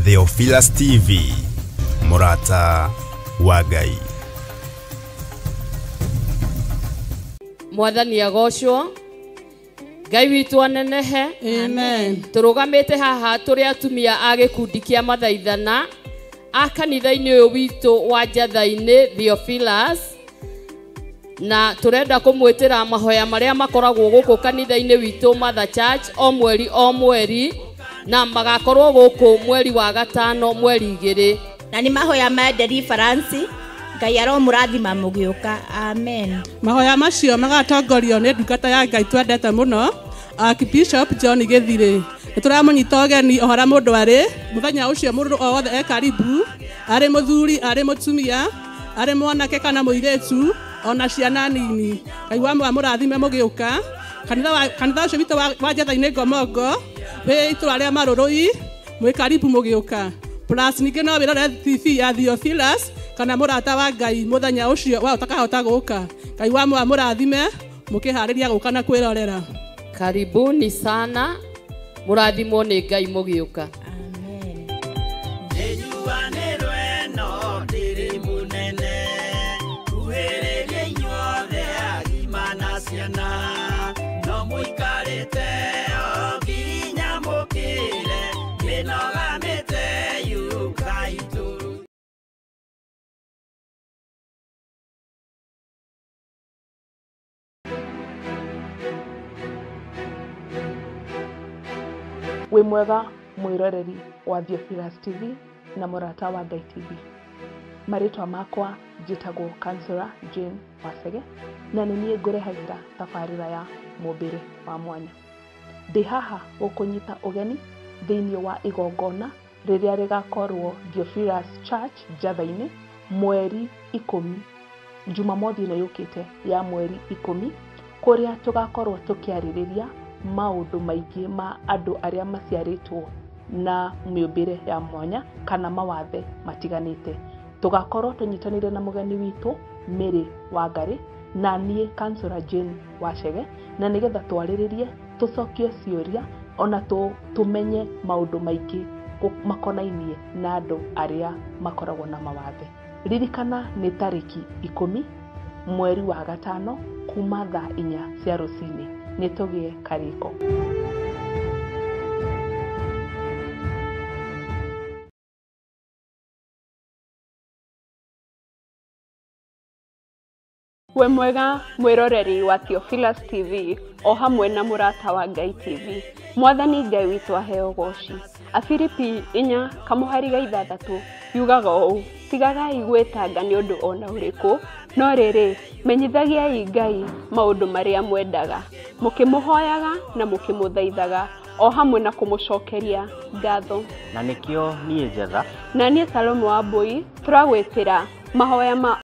Theophilus TV, Murata wa Ngai. Mwathani agocwo, Ngai witũ anenehe. Amen. Tũrũgamĩte haha tũrĩ atumia a gĩkundi kĩa mathaithana a kanitha-inĩ ũyũ witũ wa Njatha-inĩ Theophilus, na tũrenda kũmwĩtĩra mahoya marĩa makoragwo gũkũ kanitha-inĩ witũ Mother Church o mweri o mweri, na magakorwo gũkũ mweri wa gatano mweri 2. Na nĩ mahoya ma deliverance. Ngai aromũrathima mũgĩũka. Amen. Mahoya macio magatongorio nĩ ndungata ya Ngai twendete mũno, Archbishop John Gĩthirĩ. Nĩ tũramũnyita ũgeni o harĩa mũndũ arĩ mũthenya ũcio, mũndũ o wothe e karibu, arĩ mũthuri, arĩ mũtumia, arĩ mwanake kana mũirĩtu, ona ciana nini. Ngai wa mũrathime mũgĩũka. Kanitha ũcio witũ wa Njatha-inĩ Ngomongo wĩ itũra rĩa Marũrũi, mwĩ karibu mũgĩũka. Plus ningĩ no wĩrore TV ya Theophilus kana Mũrata wa Ngai mũthenya ũcio wa ũtakahota gũka. Ngai wa mũrathime mũkĩharĩria gũka na kwĩrorera. Karibuni sana, mũrathimwo nĩ Ngai mũgĩũka. Amen. Wĩ mwega mwĩroreri wa Theophilus TV na Mũrata wa Ngai TV. Marĩtwa makwa njĩtagwo Counselor Jane Wacege, na nĩ niĩ ngũrehagĩra tabarĩra ya mũmbĩre wa mwanya. Ndĩ haha gũkũnyita ũgeni thĩinĩ wa igongona rĩrĩa rĩgakorwo Theophilus Church Njatha-inĩ mweri 10, Jumamothi ĩno yũkĩte ya mweri 10, kũrĩa tũgakorwo tũkĩarĩrĩria maũndũ maingĩ ma andũ arĩa maciarĩtwo na mĩũmbĩre ya mwanya kana mawathe matiganĩte. Tũgakorwo tũnyitanĩire na mũgeni witũ Mary Wangari na niĩ Counselor Jane Wacege, na nĩgetha twarĩrĩrie, tũcokie ciũria ona tũmenye maũndũ maingĩ makonainie na andũ arĩa makoragwo na mawathe. Ririkana nĩ tarĩki 10 mweri wa 5 kuma thaa 4 cia rũcinĩ. Nĩ tũgĩe karĩko. Wĩ mwega mwĩroreri wa Theophilus TV o hamwe na Mũrata wa Ngai TV. Mwathani Ngai witũ aheo goci. Afilipi 4:6 yugaga ũũ: tigagai gwĩtanga nĩ ũndũ ona ũrĩkũ, no rĩrĩ, menyithagiai Ngai maũndũ marĩa mwendaga, mũkĩmũhoyaga na mũkĩmũthaithaga, o hamwe na kũmũcokeria ngatho. Na nĩkĩo niĩ Njatha na niĩ Salomo wa Mbui tũragwĩtĩra mahoya ma